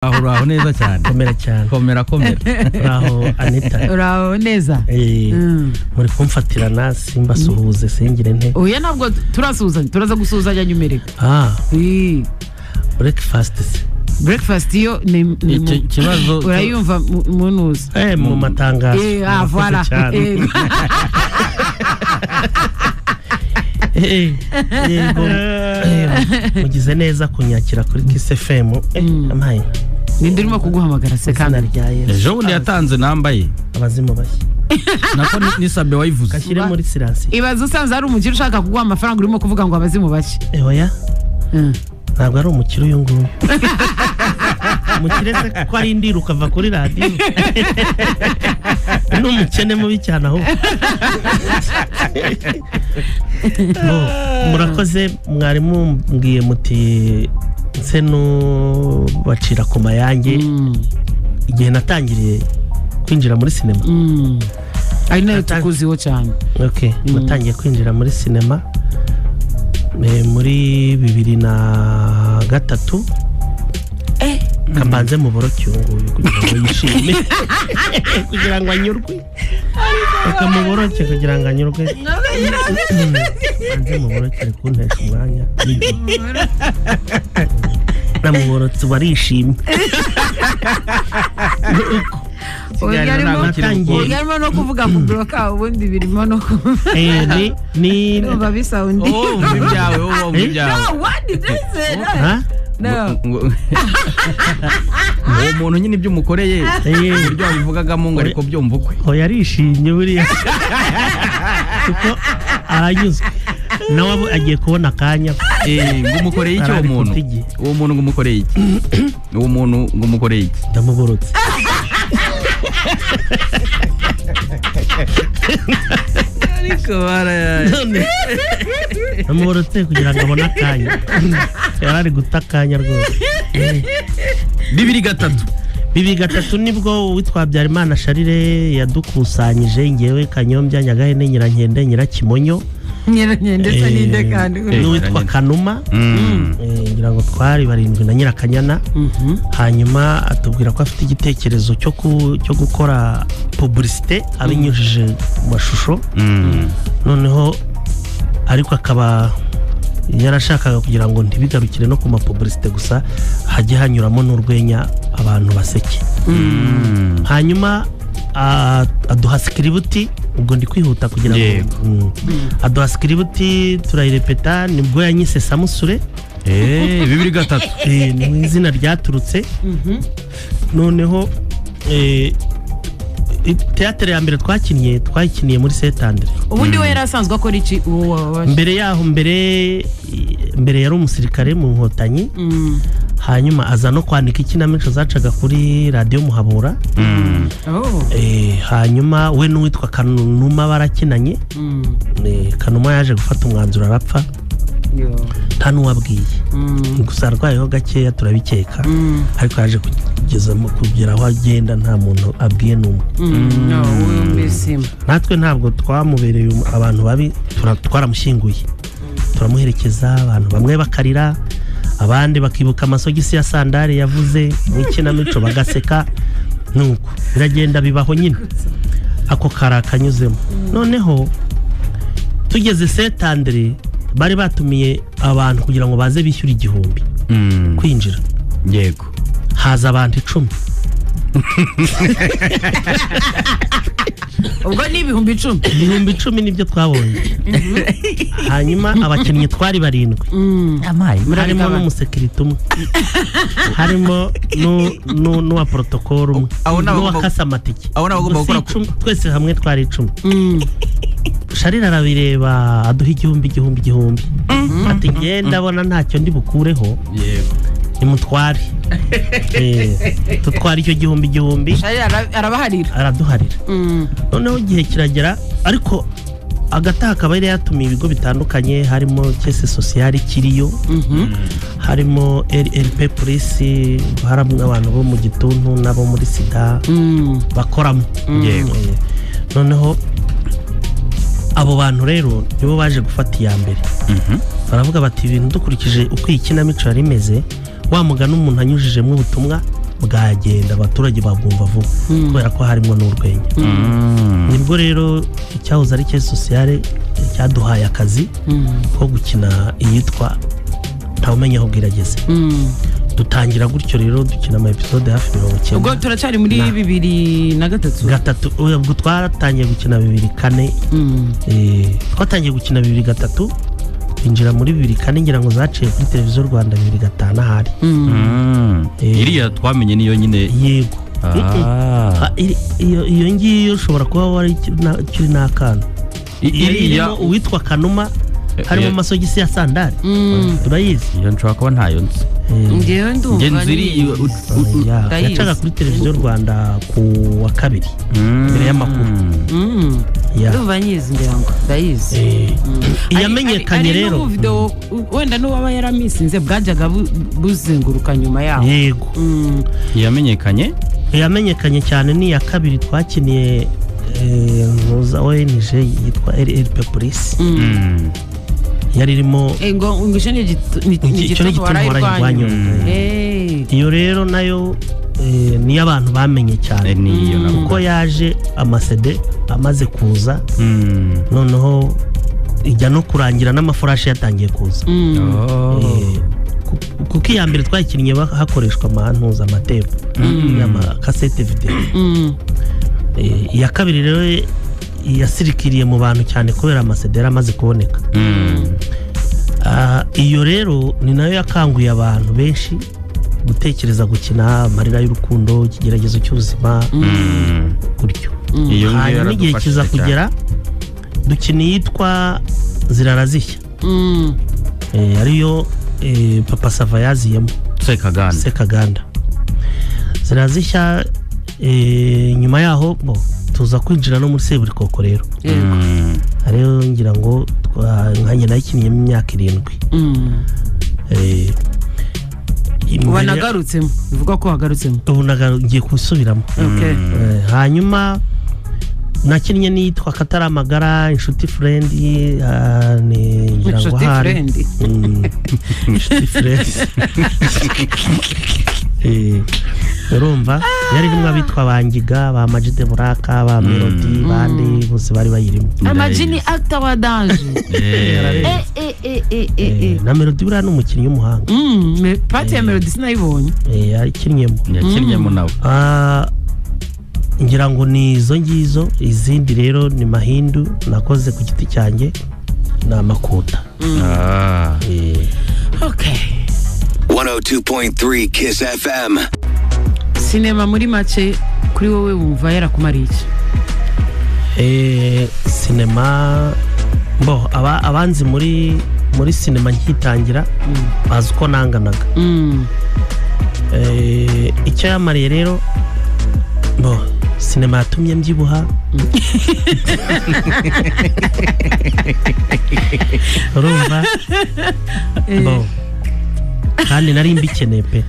Aho uraho neza cyane. Komera cyane. Komera komera. Uraho Anita. Uraho neza. Eh, muri kumfatirana simbasuhuze singire nte. Oya, ntabwo turasuhuzanya, turaza gusuhuzanya nyuma erega. Ah, Eh, breakfast se? Breakfast yo ni Icyo kibazo urayumva munuza. Eh, mu matangazo. Eh, ah, Murakoze voilà. cyane. Eh, Eh, yego. Eh, mugize neza kunyakira kuri Kiss FM. Eh, amaye. Ninde urimo kuguhamagara se Izina kandi? rya Yesu. Ejo bundi yatanze namba ye. Abazimu bashya. Nako ni Sabe wayivuze. Gashyire muri siransi. Ibaze usanze hari umukire ushaka kuguha amafaranga urimo kuvuga ngo abazimu bashya. Eh, oya. Mm. Ntabwo ari umukire uyu nguyu. Umukire se ko ari indira ukava kuri radiyo. Ni umukene mubi cyane ahubwo. Bo, murakoze, mwari mumbwiye muti nse n'ubacira ku mayange igihe natangiriye kwinjira muri sinema. Ari nayo tukuziho cyane. Okay, natangiye kwinjira muri sinema muri 2003. Kabanze muboroke uyu nguyu kugira ngo yishime, kugira ngo anyurwe. Reka muboroke kugira ngo anyurwe. Banze muboroke, ari kuntesha umwanya. Namuborotse ubu arishimye. Oya, Ikiganiro ntabwo kiri Natangiye. gukunda. Oya, arimo no kuvuga kubloka ubundi birimo no ku Eh, ni Ndumva bisa undi. Oh, wumva ibyawe, wowe wumva ibyawe. No, what did I say? Ha? No. Uwo muntu nyine ibyo umukoreye, Eh. uburyo wabivugagamo ngo ariko byumva ukwe. Oya, arishimye buriya kuko aranyuzwe nawe agiye kubona akanya. Eh, ngo umukoreye iki uwo Arari muntu? kutigi. Uwo muntu ngo umukoreye iki? Uwo muntu ngo umukoreye iki? Ndamuborotse. Ariko bara None ndamuborotse kugira ngo abone akanya, yari ari guta akanya rwose. 2003. 2003 nibwo uwitwa Habyarimana Sharire yadukusanyije, ngewe, Kanyombya, Nyagahene, Nyirankende, Nyirakimonyo. Nyiranye ndetse Eh, n'inde kandi? N'uwitwa Kanuma. Eh, ngira ngo twari barindwi na Nyirakanyana. Hanyuma atubwira ko afite igitekerezo cyo gukora publicité abinyujije mu mashusho. Noneho ariko akaba yarashakaga kugira ngo ntibigarukire no ku mapublicité gusa, hajye hanyuramo n'urwenya, abantu baseke. Hanyuma aduha script. Ubwo ndi kwihuta kugira ngo Yego. Aduha script turayirepeta, nibwo yanyise Samusure. Eh, 2003. Eh, ni izina ryaturutse. Noneho teatere ya mbere twakinnye, twayikiniye muri Saint Andre. Ubundi we yari asanzwe akora iki uwo wabashe? Mbere yaho, mbere yari umusirikare mu Nkotanyi. Hanyuma aza no kwandika ikinamico zacaga kuri Radiyo Muhabura. Oh. Eh, hanyuma we n'uwitwa Kanuma barakinanye. Eh, Kanuma yaje gufata umwanzuro arapfa. Yo. Nta n'uwabwiye. Gusa arwayeho gakeya turabikeka, ariko yaje kugera aho agenda nta muntu abwiye n'umwe. No, uyu mbese. Natwe ntabwo twamubereye abantu babi, twaramushyinguye, turamuherekeza, abantu bamwe bakarira, abandi bakibuka amasogisi ya sandari yavuze mu ikinamico bagaseka. Nuko biragenda bibaho nyine, ako kari akanyuzemo. Noneho tugeze Saint Andre, bari batumiye abantu kugira ngo baze bishyure 1000 kwinjira. Haza abantu 10. Ubwo ni 10,000. 10,000 nibyo twabonye. Hanyuma abakinnyi twari barindwi, Amaye. harimo Murabigabana. n'umusekirite umwe, harimo n'uwa protocol umwe, Abo ni abagomba- n'uwakase amatike. abo ni abagomba Ubwo si gukora 10, twese hamwe twari 10. Sharira arabireba, aduha 1000, 1000, 1000, ati: "Nge ndabona ntacyo ndi bukureho." Nimutware. Eh, tutwara icyo 1000 1000. Shari arabaharira. Araduharira. Noneho igihe kiragera, ariko agataha akaba yari yatumiye ibigo bitandukanye, harimo caisse sociale kiriyo, harimo RLP polisi, harimo abantu bo mu gituntu n'abo muri sida bakoramo. Eh, noneho abo bantu rero nibo baje gufata iya mbere, baravuga bati: "Ibintu dukurikije uko iyi kinamico yari imeze, wa mugani umuntu anyujijemo ubutumwa." Bwagenda, abaturage babwumva vuba kubera ko harimo n'urwenya. Nibwo rero icyahoze ari caisse sociale cyaduhaye akazi ko gukina iyitwa Ntawumenya aho bwirageze. Dutangira gutyo rero, dukina ama episode hafi mirongo Ubwo icyenda turacyari muri 2003? Gatatu. Ubwo twaratangiye gukina 2004. Twatangiye gukina 2003, twinjira muri 2004, ngira ngo zaciye kuri Televiziyo Rwanda 2005 ahari. Iriya twamenye niyo nyine? Yego. Ah. Ah, iyo ngiyo ushobora kuba wari ukiri n'akana. Yari Iriya irimo uwitwa Kanuma, harimo amasogisi ya sandari, turayizi. Iyo nshobora kuba ntayo nzi. Ngewe ndumva Nge nzi iriya Ya, Ndayizi. yacaga kuri Televiziyo Rwanda ku wa kabiri mbere y'amakuru. Ya. Ndumva nyizi, ngira ngo ndayizi. Iyamenyekanye Hari rero n'ubuvideo wenda n'uwaba yaramisinze bwajyaga buzenguruka nyuma yaho. Yego. Iyamenyekanye? Iyamenyekanye cyane ni iya kabiri twakiniye, ntuza ONG yitwa RRP Police, yari irimo Ngo icyo ni Icyo ni igitutu igitutu waraye waraye urwanya. urwanya. Iyo rero nayo niyo abantu bamenye cyane Niyo nabwo. kuko yaje ama CD amaze kuza, noneho ijya no kurangira n'amafurashi yatangiye kuza. Oh. Kuko iya mbere twayikinnye hakoreshwa amantuza, amatepu y'amakasete videwo. Iya kabiri rero yasirikiriye mu bantu cyane kubera ama CD yari amaze kuboneka. Ah, iyo rero ni nayo yakanguye abantu benshi gutekereza gukina Amarira y'urukundo, Ikigeragezo cy'ubuzima, gutyo. Iyo ngiyo Hanyuma igihe yaradufashije kiza cyane. kugera dukina iyitwa Zirara Zishya, ariyo Papa Sava yaziyemo. Sekaganda. Sekaganda, Zirara Zishya. Nyuma yaho bo tuza kwinjira no muri Seburikoko rero, ariyo ngira ngo nkanjye nayikinnyemo imyaka 7. Wanagarutsemo, bivuga ko wagarutsemo? Ubu ngiye gusubiramo. Okay. Hanyuma nakinnye n'iyitwa Kataramagara, Inshuti Furendi, ni ngira ngo Inshuti ahari Friend. Inshuti Furendi. Urumva yari irimo abitwa Bangiga, ba Majide Buraka, ba Melody, bandi bose bari bayirimo. Amaji ni actor wa danger. Eh, eh, eh, eh, eh, eh. Na Melody buriya ni umukinnyi w'umuhanga. Part ya Melody sinayibonye. Yakinnyemo. Yakinnyemo nawe. Ah, ngira ngo ni izo ngizo. Izindi rero ni Mahindu nakoze ku giti cyanjye, ni Amakuta. Ah. Okay. 102.3 Kiss FM. Sinema muri make kuri wowe wumva yarakumariye iki? Sinema bo abanzi muri sinema nkitangira bazi uko nanganaga. Icyo yamariye rero, bo sinema yatumye mbyibuha, urumva, bo kandi nari mbikeneye pe.